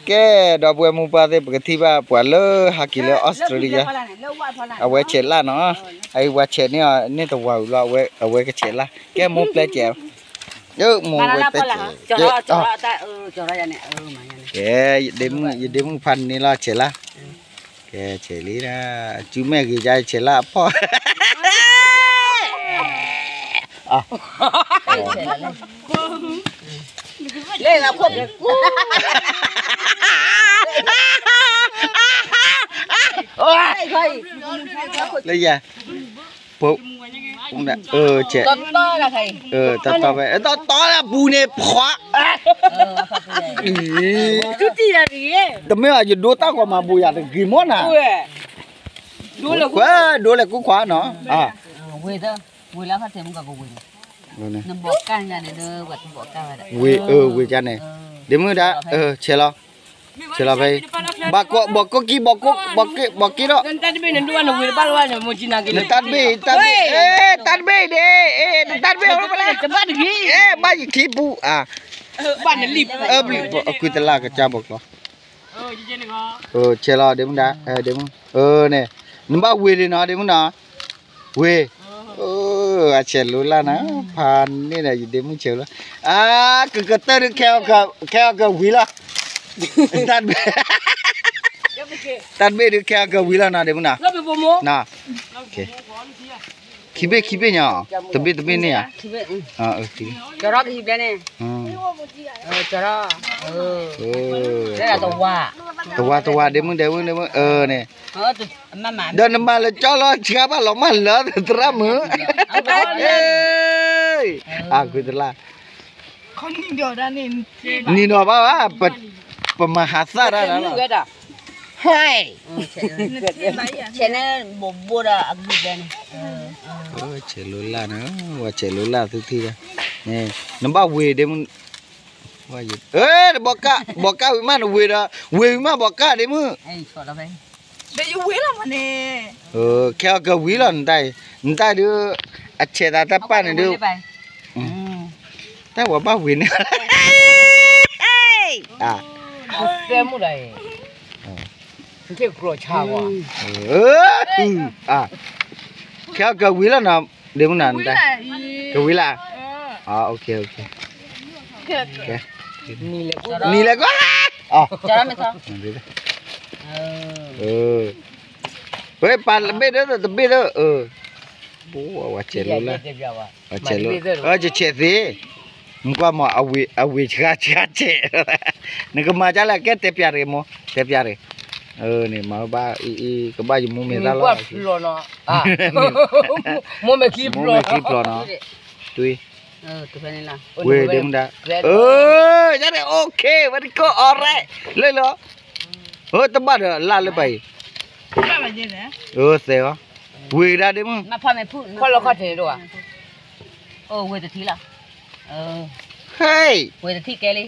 ကဲ ဒီပုၢ်ဝဲၢ်မိၢ်ပၢ်သ့ၣ် ပကထံၣ်ဘၣ်ပှၤလၢဟဲက့ၤလၢ Australia အဝဲဆဲးလၢ်နီၤ, အအံၤပှၤဆဲးန့ၢ်အီၤန့ၢ်တဝၤဝံၤလီၤ, အဝဲကဆဲးလၢ်, ကဲမိၢ်ပျဲစဲး, မိၢ်ဝဲပျဲစဲး, ကဲ ယဒ့မုၣ်ဖးန့ၢ်လီၤဆဲးလၢ်, ကဲဆဲးလံဒၣ်, စုမဲာ်ဂ့ၤကါဆဲးလၢ်အဖီၣ် လၢယၤ, တီတီဖဲ တီတီလၢပူၤန့ၣ် ဖှး, တမ့ၢ်ဘၣ် ယဒိတၢ်ဂီၤမၤဘူးယၤတဂ့ၤမ့ၢ်နၤ, ဒိလဲၤကူခွါနီၤ, ဝ့ၢ်လၢဖးထံမုၢ်ကကဝ့ၢ်န့ၣ်, ဝ့ၢ်အဝ့ၢ်ကါန့ၣ်, ဒ့မုၣ်ဒၣ်, ဆဲးလီၤ, ဆဲးလီၤဖဲအံၤ, ဘၣ်ကိးက့ၤ, ဘၣ်ကိးက့ၤဒီး, နတၢ်တဘ့ၣ်, တၢ်တဘ့ၣ်, တၢ်တဘ့ၣ်, နတၢ်တဘ့ၣ်အိၣ်ဖဲလဲၣ်, ဘၣ်ယခံပူၤ, အကွံတလၢ်ကစၢ်ဘီကျီ, ဆဲးလီၤ ဒ့မုၣ်ဒၣ်, ဒ့မုၣ်, န့ၣ်, နဘၣ်ဝ့ၢ်ဒံးနီၤ ဒ့မုၣ်နီၤ, ဝ့ၢ်, အဆဲးလိၤလၢ်နီၤ, ဖးန့ၢ်ဒီးယဒ့မုၣ်ဆဲးလီၤ, အါ, ကကတၢၢ်ဒုး ခဲအီၤကဝံၤလီၤ, တၢ်တဘ့ၣ်ဒုး ခဲအီၤကဝံၤလီၤနီၤ ဒ့မုၣ်နီၤ, ခံဘ့ၣ်ခံဘ့ၣ်ညါ, တဘ့ၣ်တဘ့ၣ်န့ၣ်ဧါ, တဝၤတဝၤ ဒ့မုၣ်ဒဲမုၣ်န့ၣ်, ဒီးနမၤလၢကၠီလီၤ ဆှါဘၣ်လီၤမၢ်လၢသရၣ်မုၣ်, အကွံတလၢ်, နံၤနီၤဘၣ်ဘၣ်, ပမၤဟးသၣ်တၢ်လီၤ, ဟဲ ဆဲးလိၤလၢ်နီၤ, ဝဲဆဲးလိၤလၢ်သုထံၣ်ဒီး, နဘၣ်ဝ့ၢ်ဒ့မုၣ်, ဘီကၢ်, ဘီကၢ်ဝံၤမးနဝ့ၢ်ဒီး, ဝ့ၢ်ဝံၤမးဘီကၢ်ဒ့မုၣ်, ခဲအီၤကဝံၤလီၤနတၢ်အံၤ, နတၢ်ဒုး, အဆဲးသးတၢ်ပာ်န့ၣ်ဒုး, တၢ်ဝဲဘၣ်ဝ့ၢ်န့ၣ်, သဲမုၣ်ဒၣ်အံၤ ခဲအီၤကဝံၤလီၤနီၤ, ဒ့မုၣ်နီၤ, ကဝံၤလၢ်, နံၤလဲၣ်ကီ, ဝဲ ပာ်တဘ့ၣ်ဒီးတဘ့ၣ်ဒီး, ဝဲဆဲးလိၤလၢ်, ဝဲဆဲးလိၤ, ယဆဲးသ့, မ့ၢ်ကွၢ်မး, အဝ့ၢ်ဆှါဆှါဆဲး, နကမၤဒ်လဲၣ် ကဲတဲပျးတဂ့ၤမိၢ်, တဲပျးတဂ့ၤ, န့ၣ်မၤဘၣ်အံၤအံၤ ကဘၣ်ယမိၢ်မ့ၢ်သၣ်လီၤ, မိၢ်မဲာ်ချံဖျိးနီၤ, ဝ့ၢ်ဒ့မုၣ်ဒၣ်, ယၤန့ၣ် okay, very good, alright, လၢလီၤ, တဘၣ်ဒီးလၢ်လၢပှၤအံၤ, သဲအီၤ, ဝ့ၢ်ဒၣ်ဒ့မုၣ်, ဝ့ၢ်တထံၣ်လီၤ, ဟဲ, ဝ့ၢ်တထံၣ်ကဲလံ,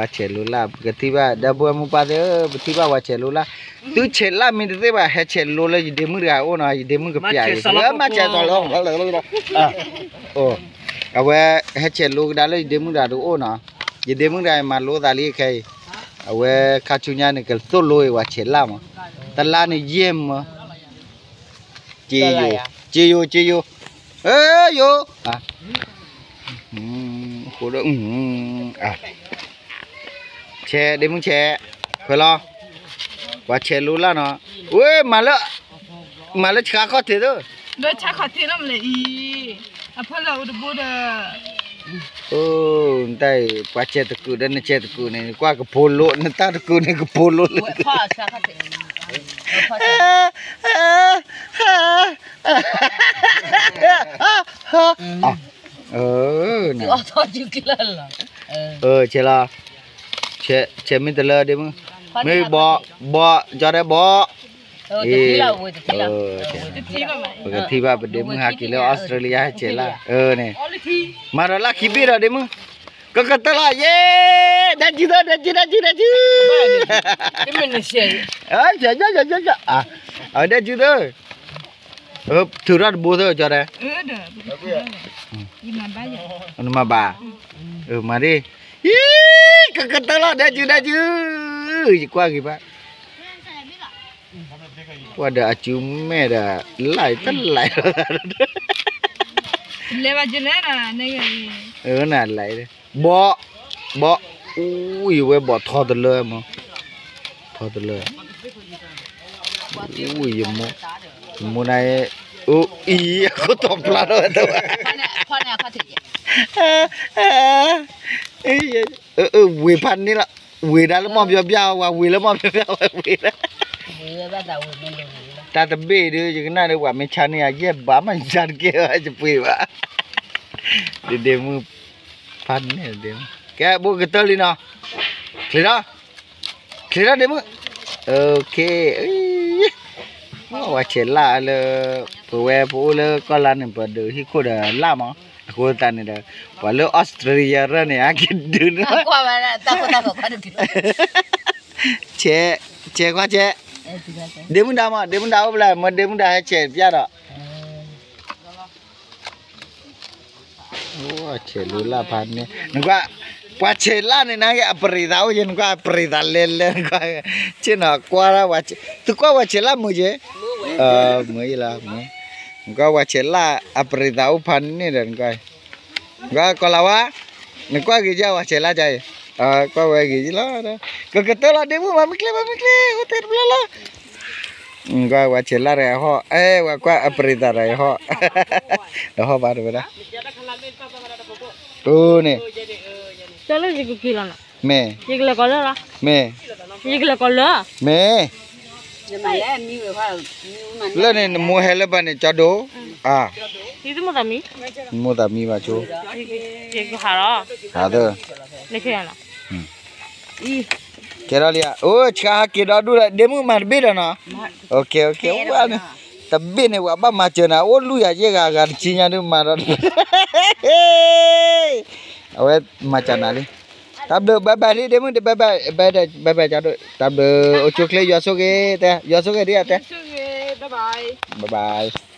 အဆဲးလိၤလၢ် ပကထံၣ်ဘၣ် ဒီပုၢ်ဝဲၢ်မိၢ်ပၢ်သ့ၣ်ဧၢ, ပထံၣ်ဘၣ်ဝဲဆဲးလိၤလၢ်, သုဆဲးလၢ်မ့ၢ်တသ့ဘၣ် ဟဲဆဲးလိၤလၢယဒ့မုၣ်တဂၤအိၣ်နီၤ, ယဒ့မုၣ်ကပျးအံၤ, မၤဆဲးလီၤ, အဝဲဟဲဆဲးလိၤကဒါလၢယဒ့မုၣ်တဂၤတအိၣ်နီၤ, ယဒ့မုၣ်တဂၤအံၤမၤလိသးလံခဲအံၤ, အဝဲခါဆူညါန့ၣ် ကသိၣ်လိအံၤဝဲဆဲးလၢ်မး, တလါန့ၣ်ယဲၢ်မၢ က့ယိာ်, က့ယိာ်, က့ယိာ်, ယိာ်, ဃိဒီး, ဆဲး ဒ့မုၣ်ဆဲး, ခွဲးလီၤ, ပှၤဆဲးလိၤလၢ်နီၤ, ဝဲ, မၤလၢဆှါခီၣ်ထံးသၢ, လၢဆှါခီၣ်ထံးလီၤမးလၢအံၤ, အဖီလာ်အိၣ်တဘိဒီး နတၢ်အံၤ ပှၤဆဲးတကုာ်ဒီးနဆဲးတကုာ်န့ၣ် နကွၢ်ကဖိလိ, နတၢ်တကုာ်န့ၣ်ကဖိလိလၢ, ဆဲးလီၤ, ဆဲးမ့ၢ်တလၢဒ့မုၣ်, မ့ၢ်ဘီ, ဘီ, ကၠီဒဲးဘီ, အ့, ပကထံၣ်ဘၣ်ပဒ့မုၣ်ဟဲက့ၤလၢ Australia ဟဲဆဲးလၢ်, န့ၣ်, မၤဒီးလၢ်ခံဘ့ၣ်ဒီးဒ့မုၣ်, ကကတၢၢ်လီၤယဲ, ဒဲကၠူသၢ, ဒဲကၠူ, ဒဲကၠူ, ဒဲကၠူ, ဒဲကၠူသၢ, ထုးထီၣ်တဘိသၢကၠီဒဲး, နမၤဘၣ်, မၤဒ်, ယံ, ကကတၢၢ်လီၤ ဒဲကၠူ ဒဲကၠူ ယကွၢ်ဂ့ၤဘၣ်, ပှၤဒီးအစုမဲာ်ဒီး လၢ်တလၢ်လီၤ, လဲၤဘၣ်ကလဲၣ်, နလဲၤ, ဘီ, ဘီ, အူ ယဝဲဘီထီတလၢမး, ထီတလၢ, အူ ယမိၢ်, ယမိၢ်န့ၣ်, အူ အံၤ အခိၣ်တီပျၢ်ထီၣ်ဝဲတဝဲ ဝ့ၤဖးန့ၣ်လီၤ, ဝ့ၤဒၣ်လၢမီၢ်ပျီပျၢ်ဝဲ ဝ့ၤလၢမီၢ်ပျီပျၢ်ဝဲဝ့ၤလၢ, တၢ်တဘ့ၣ်ဒုး ယကနၣ်ဒီး ပှၤမ့ၢ်ဆါန့ၢ်ယၤ ယဲၢ်ဘးမး ယဆါတကဲဘၣ် ယပှ့ၤဘၣ်, ဒ့မုၣ်ဖးန့ၣ်, ကဲ ဘိကတၢၢ်လံနီၤ, ချ့ထီၣ်, ချ့ထီၣ်ဒ့မုၣ်, ဝဲဆဲးလၢ်လၢ, ပဝဲပအိၣ်လၢကီၢ်လါန့ၣ် ပဒုးဟံၣ်ခိၣ်ဒီးလၢ်မး, အဃိသတးန့ၣ်ဒီး, ပှၤလၢ Australia ရၢၢ်န့ၣ် အကဒုးန့ၣ် ဆဲး, ဆဲးကွၢ်ဆဲး, ဒ့မုၣ်ဒါမး ဒ့မုၣ်ဒါအိၣ်ဖျဲၣ် မ့ၢ်ဒ့မုၣ်ဒါဟဲဆဲးပျၢ်ဒီး, ဆဲးလၢလၢ်ဖးန့ၣ် နကွၢ်, ပှၤဆဲးလၢ်န့ၣ် နကအပရံၤသးအိၣ်က့ၤ နကွၢ်ပရံၤသးလဲၤလဲၤ နကွၢ်, ဆ့ၣ်နီၤကွၢ်ဒၣ်, သုကွၢ်ပှၤဆဲးလၢ်မုာ်က့ၤ, မုာ်ယလီၤ, နကွၢ်ပှၤဆဲးလၢ်အပရံၤသးအိၣ်ဖးန့ၣ်ဒီး နကွၢ်, နကွၢ်ကီၤလၤဝါ, နကွၢ်ဂ့ၤကဲပှၤဆဲးလၢ်ကါအံၤ, ကွၢ်ဝဲဂ့ၤယလီၤ, ကကတၢၢ်လီၤ ဒ့မုၣ် မၤမုၢ်ကျဲ မၤမုၢ်ကျဲ အိၣ်ထဲတဘျီလီၤ နကွၢ်ဝဲဆဲးလၢ်တဂၤဟီၣ်, အဲ ဝဲကွၢ်အပရံၤသးတဂၤဟီၣ်, ဒီးဟီၣ်ဘၣ်တဝဲဒၣ်, အိၣ်န့ၣ်, မ့ၢ်, မ့ၢ်, မ့ၢ်, လၢန့ၣ် နမိၢ်ဟဲလၢဘၣ်န့ၣ် ကၠီဒိၣ်, အါ, မိၢ်သးမံဘၣ်ဆိ, ဟးသၢ ကဲထီၣ်လံဧါ, အိၣ်ဆှါဟဲက့ၤဒီဒူၣ်လၢ ဒ့မုၣ်မၤတဘ့ၣ်ဒီးနီၤ, ဝဲန့ၣ်, တဘ့ၣ်န့ၣ် ပှၤဘၣ်မၤစၢၤနၤ အိၣ်လူၤယၤယဲၢ်ဂၤဂၤတဆံညါဒုးမၤဒီး, အဝဲမၤစၢၤနၤလံ, တၢ်ဘျုး bye bye လံ ဒ့မုၣ် bye bye, bye bye ကၠီဒိၣ် တၢ်ဘျုး အိၣ်ဆူၣ်ချ့ ယွၤဆိၣ်ဂ့ၤတဲ ယွၤဆိၣ်ဂ့ၤဒ်အတဲ, bye bye.